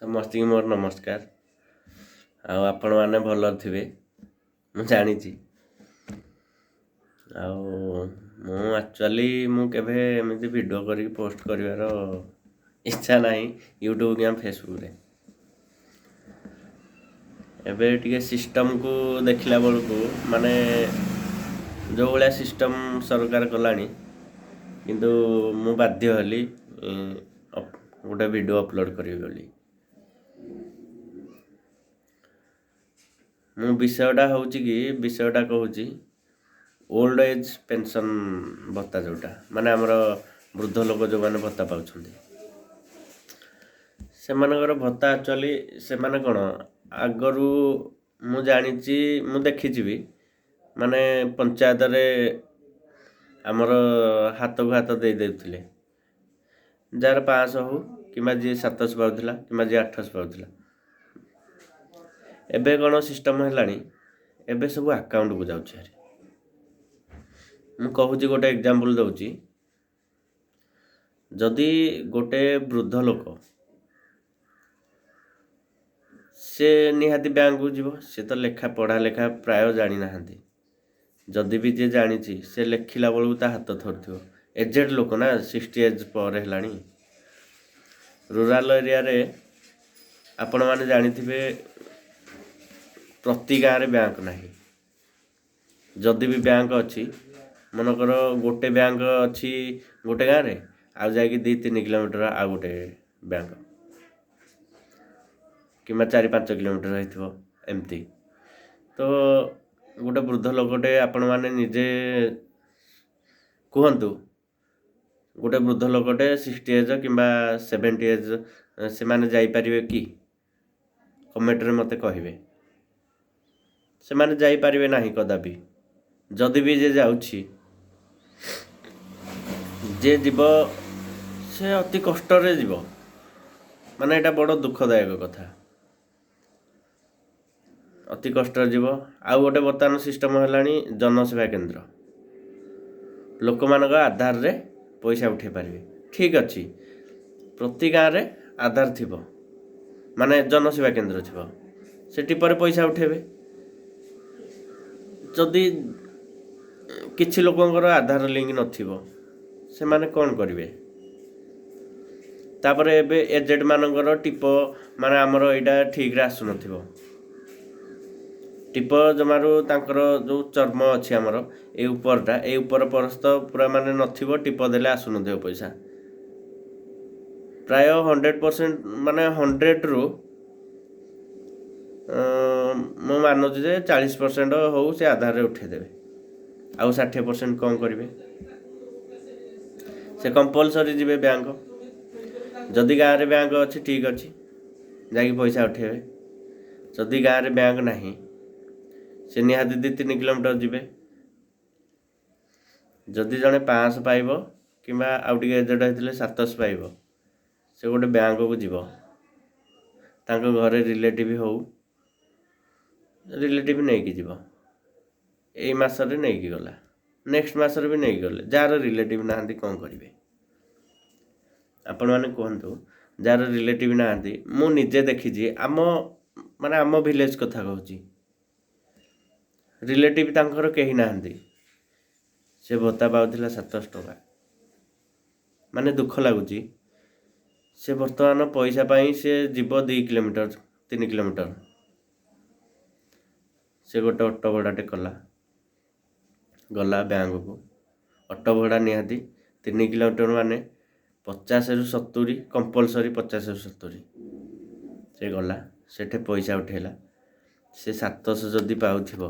ସମସ୍ତଙ୍କୁ ମୋର ନମସ୍କାର। ଆଉ ଆପଣମାନେ ଭଲରେ ଥିବେ ମୁଁ ଜାଣିଛି। ଆଉ ମୁଁ ଆକ୍ଚୁଆଲି ମୁଁ କେବେ ଏମିତି ଭିଡ଼ିଓ କରିକି ପୋଷ୍ଟ କରିବାର ଇଚ୍ଛା ନାହିଁ ୟୁଟ୍ୟୁବ୍ କିମ୍ବା ଫେସବୁକ୍ରେ। ଏବେ ଟିକେ ସିଷ୍ଟମ୍କୁ ଦେଖିଲା ବେଳକୁ ମାନେ ଯେଉଁ ଭଳିଆ ସିଷ୍ଟମ୍ ସରକାର କଲାଣି, କିନ୍ତୁ ମୁଁ ବାଧ୍ୟ ହେଲି ଗୋଟେ ଭିଡ଼ିଓ ଅପଲୋଡ଼ କରିବି ବୋଲି। ମୁଁ ବିଷୟଟା ହେଉଛି କି, ବିଷୟଟା କହୁଛି ଓଲ୍ଡ ଏଜ୍ ପେନ୍ସନ୍ ଭତ୍ତା, ଯେଉଁଟା ମାନେ ଆମର ବୃଦ୍ଧ ଲୋକ ଯେଉଁମାନେ ଭତ୍ତା ପାଉଛନ୍ତି, ସେମାନଙ୍କର ଭତ୍ତା ଆକ୍ଚୁଆଲି ସେମାନେ କ'ଣ ଆଗରୁ ମୁଁ ଜାଣିଛି, ମୁଁ ଦେଖିଛି ବି, ମାନେ ପଞ୍ଚାୟତରେ ଆମର ହାତକୁ ହାତ ଦେଇ ଦେଉଥିଲେ, ଯାହାର 500 ହଉ କିମ୍ବା ଯିଏ 700 ପାଉଥିଲା କିମ୍ବା ଯିଏ 800 ପାଉଥିଲା। ଏବେ କ'ଣ ସିଷ୍ଟମ୍ ହେଲାଣି, ଏବେ ସବୁ ଆକାଉଣ୍ଟକୁ ଯାଉଛି ଭାରି। ମୁଁ କହୁଛି, ଗୋଟେ ଏକ୍ଜାମ୍ପଲ୍ ଦେଉଛି। ଯଦି ଗୋଟେ ବୃଦ୍ଧ ଲୋକ, ସେ ନିହାତି ବ୍ୟାଙ୍କକୁ ଯିବ। ସେ ତ ଲେଖା ପଢ଼ା ଲେଖା ପ୍ରାୟ ଜାଣିନାହାନ୍ତି, ଯଦି ବି ଯିଏ ଜାଣିଛି ସେ ଲେଖିଲା ବେଳକୁ ତା ହାତ ଥରୁଥିବ। ଏଜେଡ଼ ଲୋକ ନା, 60 ଏଜ୍ ପରେ ହେଲାଣି। ରୁରାଲ୍ ଏରିଆରେ ଆପଣମାନେ ଜାଣିଥିବେ, ପ୍ରତି ଗାଁରେ ବ୍ୟାଙ୍କ ନାହିଁ। ଯଦି ବି ବ୍ୟାଙ୍କ ଅଛି, ମନେକର ଗୋଟେ ବ୍ୟାଙ୍କ ଅଛି ଗୋଟେ ଗାଁରେ, ଆଉ ଯାଇକି 2-3 କିଲୋମିଟର ଆଉ ଗୋଟେ ବ୍ୟାଙ୍କ, କିମ୍ବା 4-5 କିଲୋମିଟର ହେଇଥିବ ଏମିତି। ତ ଗୋଟେ ବୃଦ୍ଧ ଲୋକଟେ, ଆପଣମାନେ ନିଜେ କୁହନ୍ତୁ, ଗୋଟେ ବୃଦ୍ଧ ଲୋକଟେ 60 ଏଜ୍ କିମ୍ବା 70 ଏଜ୍, ସେମାନେ ଯାଇପାରିବେ କି? କମେଣ୍ଟରେ ମୋତେ କହିବେ। ସେମାନେ ଯାଇପାରିବେ ନାହିଁ କଦାପି। ଯଦି ବି ଯିଏ ଯାଉଛି, ଯିଏ ଯିବ ସେ ଅତି କଷ୍ଟରେ ଯିବ। ମାନେ ଏଇଟା ବଡ଼ ଦୁଃଖଦାୟକ କଥା, ଅତି କଷ୍ଟରେ ଯିବ। ଆଉ ଗୋଟେ ବର୍ତ୍ତମାନ ସିଷ୍ଟମ୍ ହେଲାଣି ଜନସେବା କେନ୍ଦ୍ର, ଲୋକମାନଙ୍କ ଆଧାରରେ ପଇସା ଉଠାଇ ପାରିବେ। ଠିକ୍ ଅଛି, ପ୍ରତି ଗାଁରେ ଆଧାର ଥିବ, ମାନେ ଜନସେବା କେନ୍ଦ୍ର ଥିବ, ସେଠି ପରେ ପଇସା ଉଠାଇବେ। ଯଦି କିଛି ଲୋକଙ୍କର ଆଧାର ଲିଙ୍କ ନଥିବ, ସେମାନେ କ'ଣ କରିବେ? ତାପରେ ଏବେ ଏଜେଡ଼ ମାନଙ୍କର ଟିପ, ମାନେ ଆମର ଏଇଟା ଠିକ୍ରେ ଆସୁନଥିବ ଟିପ ଜମାରୁ। ତାଙ୍କର ଯେଉଁ ଚର୍ମ ଅଛି ଆମର ଏଇ ଉପରଟା, ଏଇ ଉପର ପରସ୍ତ ପୁରା ମାନେ ନଥିବ, ଟିପ ଦେଲେ ଆସୁନଥିବ ପଇସା। ପ୍ରାୟ 100%, ମାନେ 100ରୁ ମୁଁ ମାନୁଛି ଯେ 40% ହଉ ସେ ଆଧାରରେ ଉଠେଇଦେବେ, ଆଉ 60% କ'ଣ କରିବେ? ସେ କମ୍ପଲସରି ଯିବେ ବ୍ୟାଙ୍କ। ଯଦି ଗାଁରେ ବ୍ୟାଙ୍କ ଅଛି, ଠିକ୍ ଅଛି, ଯାଇକି ପଇସା ଉଠେଇବେ। ଯଦି ଗାଁରେ ବ୍ୟାଙ୍କ ନାହିଁ, ସେ ନିହାତି 2-3 କିଲୋମିଟର ଯିବେ। ଯଦି ଜଣେ 500 ପାଇବ କିମ୍ବା ଆଉ ଟିକେ ଏଜେଡ଼ ହେଇଥିଲେ 700 ପାଇବ, ସେ ଗୋଟେ ବ୍ୟାଙ୍କକୁ ଯିବ, ତାଙ୍କ ଘରେ ରିଲେଟିଭ୍ ହଉ, ରିଲେଟିଭ୍ ନେଇକି ଯିବ। ଏଇ ମାସରେ ନେଇକି ଗଲା, ନେକ୍ସଟ ମାସରେ ବି ନେଇକି ଗଲେ। ଯାହାର ରିଲେଟିଭ୍ ନାହାନ୍ତି କ'ଣ କରିବେ? ଆପଣମାନେ କୁହନ୍ତୁ, ଯାହାର ରିଲେଟିଭ୍ ନାହାନ୍ତି। ମୁଁ ନିଜେ ଦେଖିଛି, ଆମ ମାନେ ଆମ ଭିଲେଜ୍ କଥା କହୁଛି, ରିଲେଟିଭ୍ ତାଙ୍କର କେହି ନାହାନ୍ତି, ସେ ଭତ୍ତା ପାଉଥିଲା 700 ଟଙ୍କା। ମାନେ ଦୁଃଖ ଲାଗୁଛି। ସେ ବର୍ତ୍ତମାନ ପଇସା ପାଇଁ ସେ ଯିବ 2 କିଲୋମିଟର, 3 କିଲୋମିଟର। ସେ ଗୋଟେ ଅଟୋ ଭଡ଼ାଟେ କଲା, ଗଲା ବ୍ୟାଙ୍କକୁ। ଅଟୋ ଭଡ଼ା ନିହାତି 3 କିଲୋମିଟର ମାନେ 50ରୁ 70, କମ୍ପଲସରି 50ରୁ 70। ସେ ଗଲା, ସେଠି ପଇସା ଉଠେଇଲା। ସେ 700 ଯଦି ପାଉଥିବ,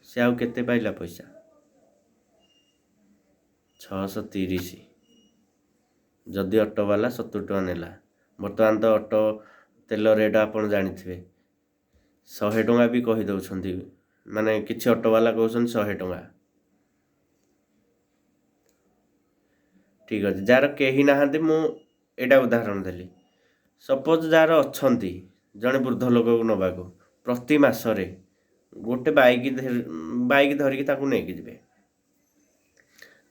ସେ ଆଉ କେତେ ପାଇଲା ପଇସା? 630, ଯଦି ଅଟୋବାଲା 70 ଟଙ୍କା ନେଲା। ବର୍ତ୍ତମାନ ତ ଅଟୋ ତେଲ ରେଟ୍ ଆପଣ ଜାଣିଥିବେ, 100 ଟଙ୍କା ବି କହିଦେଉଛନ୍ତି, ମାନେ କିଛି ଅଟୋବାଲା କହୁଛନ୍ତି 100 ଟଙ୍କା। ଠିକ୍ ଅଛି, ଯାହାର କେହି ନାହାନ୍ତି, ମୁଁ ଏଇଟା ଉଦାହରଣ ଦେଲି। ସପୋଜ୍ ଯାହାର ଅଛନ୍ତି, ଜଣେ ବୃଦ୍ଧ ଲୋକକୁ ନେବାକୁ ପ୍ରତି ମାସରେ ଗୋଟେ ବାଇକ୍ ଧରିକି ତାକୁ ନେଇକି ଯିବେ,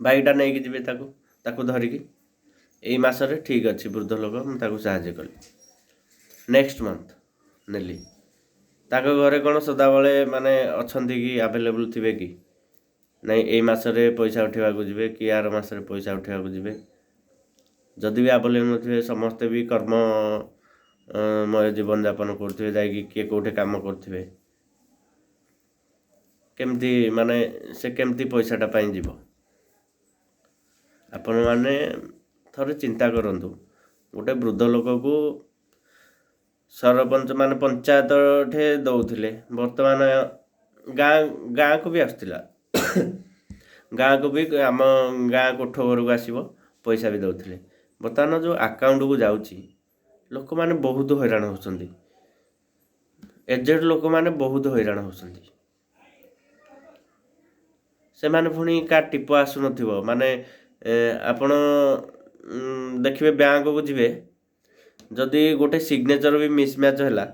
ବାଇକ୍ଟା ନେଇକି ଯିବେ, ତାକୁ ଧରିକି ଏଇ ମାସରେ ଠିକ୍ ଅଛି, ବୃଦ୍ଧ ଲୋକ, ମୁଁ ତାକୁ ସାହାଯ୍ୟ କଲି। ନେକ୍ସଟ ମନ୍ଥ ନେଲି, ତାଙ୍କ ଘରେ କ'ଣ ସଦାବେଳେ ମାନେ ଅଛନ୍ତି କି, ଆଭେଲେବୁଲ୍ ଥିବେ କି ନାଇଁ? ଏଇ ମାସରେ ପଇସା ଉଠେଇବାକୁ ଯିବେ କି ଆର ମାସରେ ପଇସା ଉଠେଇବାକୁ ଯିବେ? ଯଦି ବି ଆଭେଲେବୁଲ୍ ନଥିବେ, ସମସ୍ତେ ବି କର୍ମ ମୟ ଜୀବନଯାପନ କରୁଥିବେ, ଯାଇକି କିଏ କେଉଁଠି କାମ କରୁଥିବେ, କେମିତି ମାନେ ସେ କେମିତି ପଇସାଟା ପାଇଁ ଯିବ? ଆପଣମାନେ ଥରେ ଚିନ୍ତା କରନ୍ତୁ। ଗୋଟେ ବୃଦ୍ଧ ଲୋକକୁ ସରପଞ୍ଚ ମାନେ ପଞ୍ଚାୟତ ଠେ ଦେଉଥିଲେ, ବର୍ତ୍ତମାନ ଗାଁ ଗାଁକୁ ବି ଆସୁଥିଲା, ଗାଁକୁ ବି ଆମ ଗାଁ କୋଠ ଘରକୁ ଆସିବ, ପଇସା ବି ଦେଉଥିଲେ। ବର୍ତ୍ତମାନ ଯେଉଁ ଆକାଉଣ୍ଟକୁ ଯାଉଛି, ଲୋକମାନେ ବହୁତ ହଇରାଣ ହେଉଛନ୍ତି, ଏଜେଡ଼ ଲୋକମାନେ ବହୁତ ହଇରାଣ ହେଉଛନ୍ତି। ସେମାନେ ପୁଣି କା ଟିପ ଆସୁନଥିବ। ମାନେ ଆପଣ ଦେଖିବେ, ବ୍ୟାଙ୍କକୁ ଯିବେ, ଯଦି ଗୋଟେ ସିଗ୍ନେଚର ବି ମିସମ୍ୟାଚ୍ ହେଲା,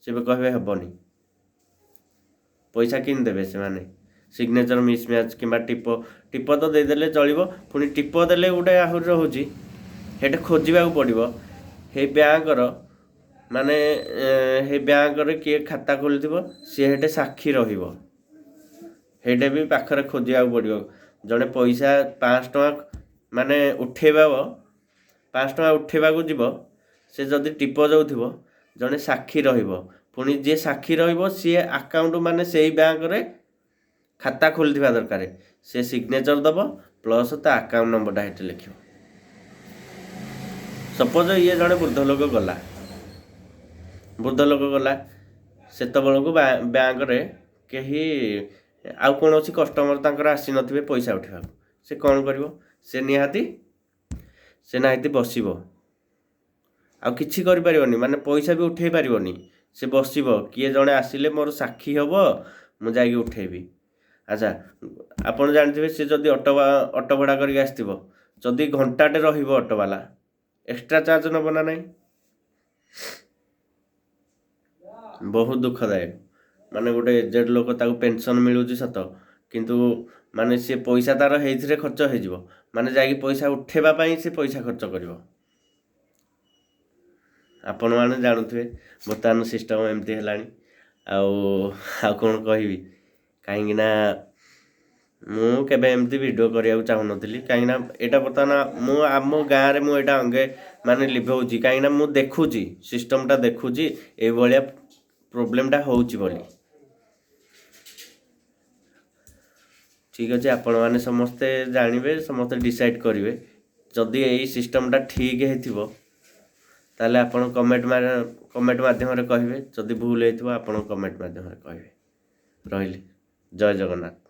ସେ ବି କହିବେ ହେବନି। ପଇସା କେମିତି ଦେବେ ସେମାନେ? ସିଗ୍ନେଚର ମିସମ୍ୟାଚ୍ କିମ୍ବା ଟିପ ତ ଦେଇଦେଲେ ଚଳିବ। ପୁଣି ଟିପ ଦେଲେ ଗୋଟେ ଆହୁରି ରହୁଛି, ସେଇଟା ଖୋଜିବାକୁ ପଡ଼ିବ। ସେଇ ବ୍ୟାଙ୍କର ମାନେ ସେଇ ବ୍ୟାଙ୍କରେ କିଏ ଖାତା ଖୋଲିଥିବ, ସିଏ ସେଠି ସାକ୍ଷୀ ରହିବ, ସେଇଟା ବି ପାଖରେ ଖୋଜିବାକୁ ପଡ଼ିବ। ଜଣେ ପଇସା 500 ଟଙ୍କା ମାନେ ଉଠେଇବ, 500 ଟଙ୍କା ଉଠେଇବାକୁ ଯିବ, ସେ ଯଦି ଟିପ ଦେଉଥିବ, ଜଣେ ସାକ୍ଷୀ ରହିବ। ପୁଣି ଯିଏ ସାକ୍ଷୀ ରହିବ, ସିଏ ଆକାଉଣ୍ଟ ମାନେ ସେଇ ବ୍ୟାଙ୍କରେ ଖାତା ଖୋଲିଥିବା ଦରକାର। ସେ ସିଗ୍ନେଚର ଦେବ, ପ୍ଲସ୍ ତା ଆକାଉଣ୍ଟ ନମ୍ବରଟା ସେଠି ଲେଖିବ। ସପୋଜ ଇଏ ଜଣେ ବୃଦ୍ଧ ଲୋକ ଗଲା, ବୃଦ୍ଧ ଲୋକ ଗଲା, ସେତେବେଳକୁ ବ୍ୟାଙ୍କରେ କେହି ଆଉ କୌଣସି କଷ୍ଟମର ତାଙ୍କର ଆସିନଥିବେ ପଇସା ଉଠେଇବାକୁ। ସେ କ'ଣ କରିବ? ସେ ନିହାତି ସେ ନାହାତି ବସିବ, ଆଉ କିଛି କରିପାରିବନି, ମାନେ ପଇସା ବି ଉଠେଇ ପାରିବନି। ସେ ବସିବ, କିଏ ଜଣେ ଆସିଲେ ମୋର ସାକ୍ଷୀ ହେବ, ମୁଁ ଯାଇକି ଉଠେଇବି। ଆଚ୍ଛା, ଆପଣ ଜାଣିଥିବେ, ସେ ଯଦି ଅଟୋ ଭଡ଼ା କରିକି ଆସିଥିବ, ଯଦି ଘଣ୍ଟାଟେ ରହିବ, ଅଟୋବାଲା ଏକ୍ସଟ୍ରା ଚାର୍ଜ ନେବ ନା ନାହିଁ? ବହୁତ ଦୁଃଖଦାୟକ। ମାନେ ଗୋଟେ ଏଜେଡ଼ ଲୋକ, ତାକୁ ପେନସନ୍ ମିଳୁଛି ସତ, କିନ୍ତୁ ମାନେ ସିଏ ପଇସା ତାର ହେଇଥିରେ ଖର୍ଚ୍ଚ ହେଇଯିବ, ମାନେ ଯାଇକି ପଇସା ଉଠେଇବା ପାଇଁ ସେ ପଇସା ଖର୍ଚ୍ଚ କରିବ। ଆପଣମାନେ ଜାଣୁଥିବେ, ବର୍ତ୍ତମାନ ସିଷ୍ଟମ୍ ଏମିତି ହେଲାଣି। ଆଉ ଆଉ କ'ଣ କହିବି? କାହିଁକିନା ମୁଁ କେବେ ଏମିତି ଭିଡ଼ିଓ କରିବାକୁ ଚାହୁଁନଥିଲି, କାହିଁକିନା ଏଇଟା ବର୍ତ୍ତମାନ ମୁଁ ଆମ ଗାଁରେ ମୁଁ ଏଇଟା ଅଙ୍ଗେ ମାନେ ଲିଭଉଛି, କାହିଁକିନା ମୁଁ ଦେଖୁଛି, ସିଷ୍ଟମ୍ଟା ଦେଖୁଛି, ଏଇଭଳିଆ ପ୍ରୋବ୍ଲେମଟା ହେଉଛି ବୋଲି। ଠିକ୍ ଅଛି, ଆପଣମାନେ ସମସ୍ତେ ଜାଣିବେ, ସମସ୍ତେ ଡିସାଇଡ଼୍ କରିବେ। ଯଦି ଏଇ ସିଷ୍ଟମ୍ଟା ଠିକ୍ ହେଇଥିବ, ତାହେଲେ ଆପଣ କମେଣ୍ଟ ମାଧ୍ୟମରେ କହିବେ। ଯଦି ଭୁଲ ହେଇଥିବ, ଆପଣ କମେଣ୍ଟ ମାଧ୍ୟମରେ କହିବେ। ରହିଲି, ଜୟ ଜଗନ୍ନାଥ।